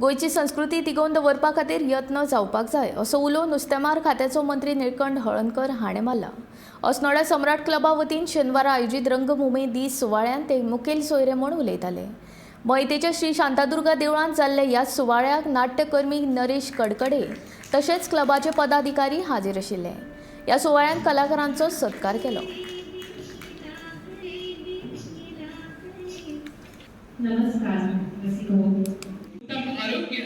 गोंयची संस्कृती तिगोवन दवरपा खातीर यत्न जावपाक जाय असो उलो नुस्तेमार खात्याचो मंत्री निळकंठ हळर्णकर हाणें मारला. अस्नोड्या सम्राट क्लबा वतीन शेनवारा आयोजीत रंगभूमी दीस सुवाळ्यांत ते मुखेल सोयरे म्हूण उलयताले. मयतेच्या श्री शांतादुर्गा देवळांत जाल्ल्या ह्या सुवाळ्याक नाट्यकर्मी नरेश कडकडे तशेंच क्लबाचे पदाधिकारी हाजीर आशिल्ले. ह्या सुवाळ्यांत कलाकारांचो सत्कार केलो. नमस्कार रसिको. उत्तम आरोग्य,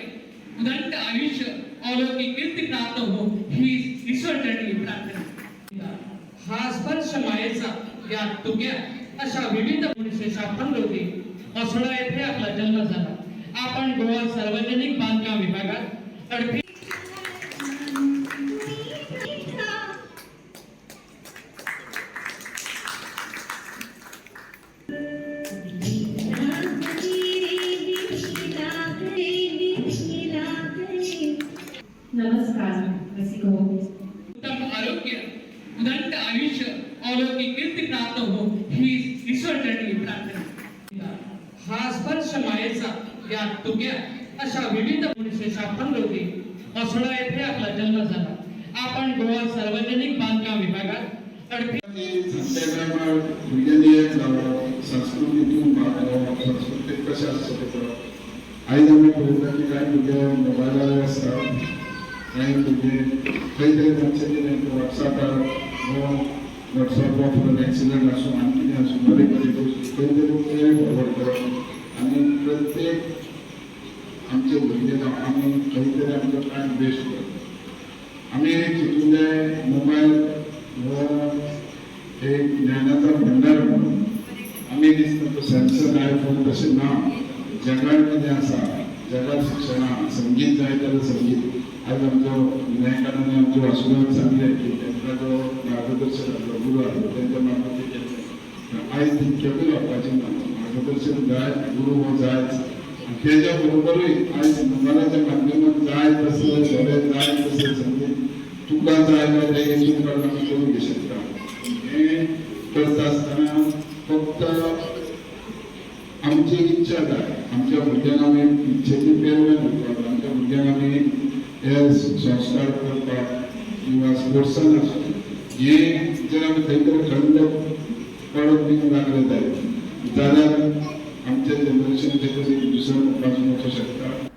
उदंड आयुष्य, अलौकिक कीर्ती प्राप्त हो ही ईश्वरचरणी प्रार्थना. हा स्पर्श मायेचा या तुक्या अशा विविध 1956 रोजी असोळा येथे आपला जन्म झाला. आपण गोवा सार्वजनिक बांधकाम विभागात 38 नमस्कार रसिको. उत्तम आरोग्य, उदंड आयुष्य, अलौकिक कीर्ती प्राप्त हो ही ईश्वरचरणी प्रार्थना. हा स्पर्श मायेचा या तुक्या अशा विविध 1956 रोजी असोळा येथे आपला जन्म झाला. आपण गोवा सार्वजनिक बांधकाम विभागात 38 त्या भुरग्यांनी एक जावप, संस्कृतीतून भाग घेवप, संस्कृतीक कशें आसता तें करप. आयज आमी पळयता की कांय भुरगे मोबायलार आसता, कांय भुरगे खंय तरी तांचे कितें वॉट्सॅपार वा वॉट्सॅप वापरून एक्सिडंट आसूं आनी कितें आसूं, बारीक बारीक गोश्टी खंय तरी ते फॉरवर्ड करप आनी प्रत्येक आमचे भुरगे जावं आमी खंय तरी आमचो टायम वेस्ट करता. आमी चिंतूंक जाय, मोबायल हो एक ज्ञानाचा भंडार म्हणून. आमी दिसता तो सॅमसंग, आयफोन, तशें ना. जगात कितें आसा, जगात शिक्षण आहा, संगीत जाय जाल्यार संगीत. आयज आमचो विनायकान आनी आमच्या वासुदेवान सांगलें की तांकां जो मार्गदर्शक आसलो, गुरू आसलो, तेंच्या मार्फत ते केलें. आयज तितकेकूय जावपाचें ना. मार्गदर्शन जाय, गुरू हो जायच आनी तेज्या बरोबरूय आयज मोबायलाच्या माध्यमात जाय तसलें बरें, जाय तसलें संगीत तुका जाय जाल्यार तें हेतून काडून आमी करून घेवंक शकता. हें करता आसतना फक्त आमची इच्छा जाय. आमच्या भुरग्यांक आमी इच्छेची प्रेरणा दिवपाक, आमच्या भुरग्यांक आमी हे संस्कार करपाक किंवा स्पोर्ट्सान आसूं, हे जर आमी खंय तरी खंड पडत बी लागले जायत जाल्यार आमच्या जनरेशन खंय तरी दुसऱ्या बाजून वचूंक शकता.